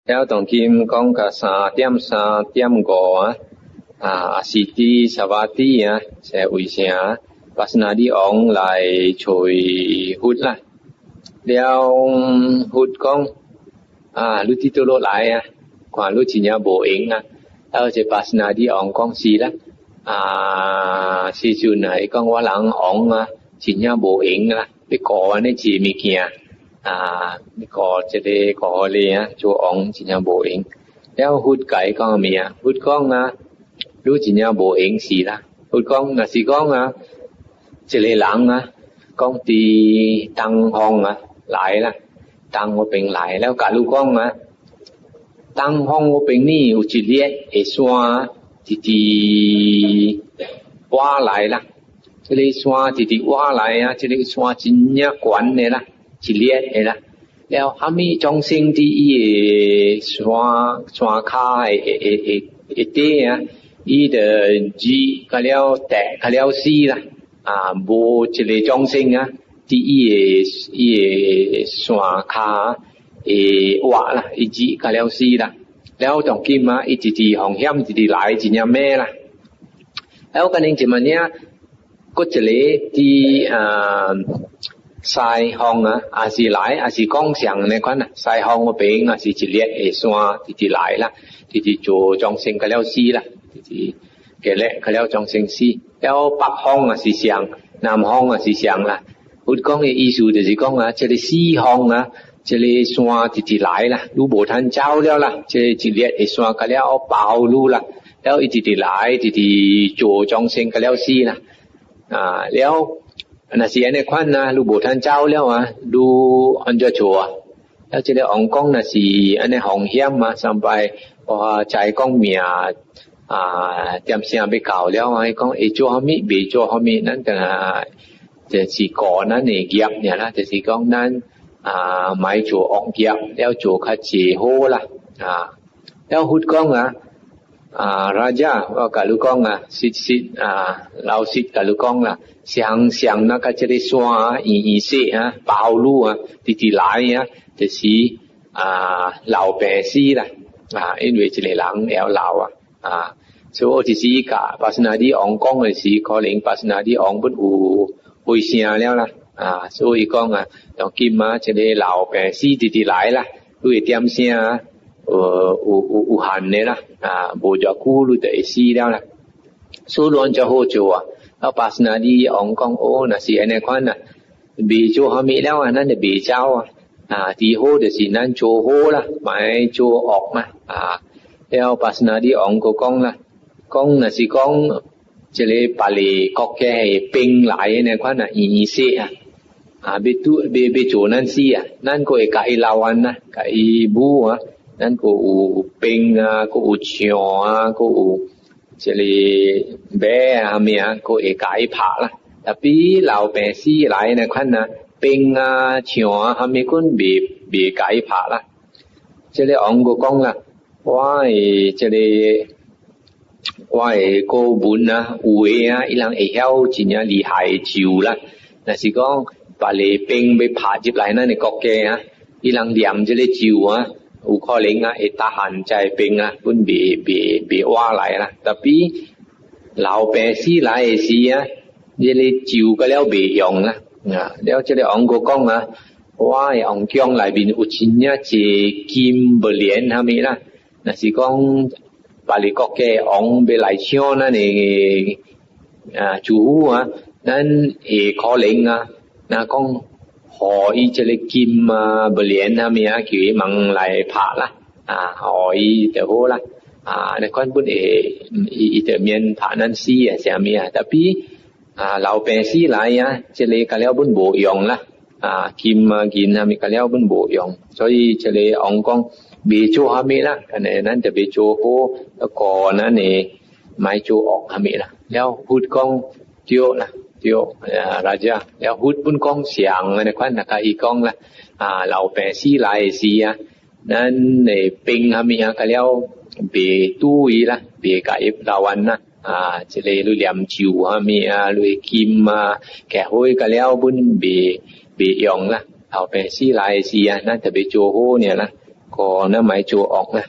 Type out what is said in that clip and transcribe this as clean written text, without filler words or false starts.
了當今講到3.3.5啊，啊，是佇薩瓦蒂啊，是為啥巴斯納利王來揣佛啦？了佛講啊，你佇佗落來啊，看你真正無閒啊。了這巴斯納利王講是啦，啊，時陣啊，伊講我人王啊，真正無閒啦，欲顧按呢濟物件。啊，顧這个顧彼啊，做王真正無閒。了佛共伊講啥物啊？佛講啊，你真正無閒是啦。佛講若是講啊，一个人啊，講佇東方啊來啦，東彼邊來了，共你講啊，東方彼邊呢有一列的山，直直挖來啦。這个山直直挖來啊，這个山真正懸的啦。一列的啦，了啥物眾生佇伊的山山跤的的的的底啊，伊就熱甲了熱甲了死啦，啊，無一个眾生啊，佇伊的山跤會活啦，伊熱甲了死啦，了當今啊，伊直直風險直直來，真正猛啦。了可能這麼爾，閣一个佇啊。西方啊，也是來，也是講像呢款啊。西方彼邊也是一列的山，直直來啦，直直做眾生甲了死啦，直直給咧甲了眾生死。了北方也是像，南方也是像啦。佛講的意思就是講啊，這个四方啊，這个山直直來啦，你無通走了啦，這一列的山甲了包你啦，了伊直直來，直直做眾生甲了死啦，啊了。若是按呢款啊，你無通走了啊，你按怎做啊？了這个王講若是按呢風險啊，上擺我知講命啊，點聲欲到了啊，伊講會做啥物，袂做啥物，咱敢若就是顧咱的業爾啦，就是講咱啊，莫做惡業，了做較濟好啦，啊，了佛講啊，啊，Raja，我共你講啊，實實啊，老實共你講啦，像像那個這个山啊，圓圓細啊，包你啊，直直來啊，就是啊，老病死啦，啊，因為一个人會曉老啊，啊，所以就是共巴斯納利王講的時，可能巴斯納利王本有回聲了啦，啊，所以講啊，當今啊，這個老病死直直來啦，你會點聲啊，有限的啦，啊，無偌久你就會死了啦，所以按怎好做啊？啊，巴斯納利王講，哦，若是按呢款啊，袂做啥物了啊，咱就袂走啊，啊，最好就是咱做好啦，莫做惡啦，啊，了巴斯納利王閣講啦，講若是講這个別个國家的兵來按呢款啊，圓圓細啊，啊，欲拄欲欲做咱死啊，咱閣會共伊鬧完啦，共伊舞啊，咱閣有兵啊，閣有象啊，閣有這個馬啊，啥物啊，閣會共伊拍啦。Tapi 老病死來按呢款啊，兵啊、象啊，啥物款袂袂共伊拍啦。這个王閣講啦，我的這个我的國民啊，有的啊，伊人會曉真正厲害的咒啦。若是講別个兵欲拍入來咱的國家啊，伊人念這个咒啊，有可能啊會打限這兵啊，本袂袂袂活來啦。Tapi 老病死來的時啊，這個咒甲了袂用啦。啊，了這个王閣講啊，我的王宮內面有真正濟金目連啥物啦。若是講別个國家王欲來搶咱的啊祝福啊，咱會可能啊，若講予伊這个金啊、目連啥物啊，叫伊猛來拍啦，啊，予伊就好啦。啊，你看本會伊伊就免拍咱死啊，啥物啊，tapi 啊，老病死來啊，這个甲了本無用啦，啊，金啊銀啥物甲了本無用，所以這個王講袂做啥物啦，按呢咱就欲做好，顧咱的莫做惡啥物啦。了佛講對啦，對啊，Raja，了佛本講像按呢款，若共伊講啦，啊，老病死來的時啊，咱的兵啥物啊，甲了袂拄伊啦，袂共伊鬧完啦。啊，這個你念咒啥物啊，你金啊，結火甲了本袂袂用啦。老病死來的時啊，咱就欲做好爾啦。個咱莫做惡啦。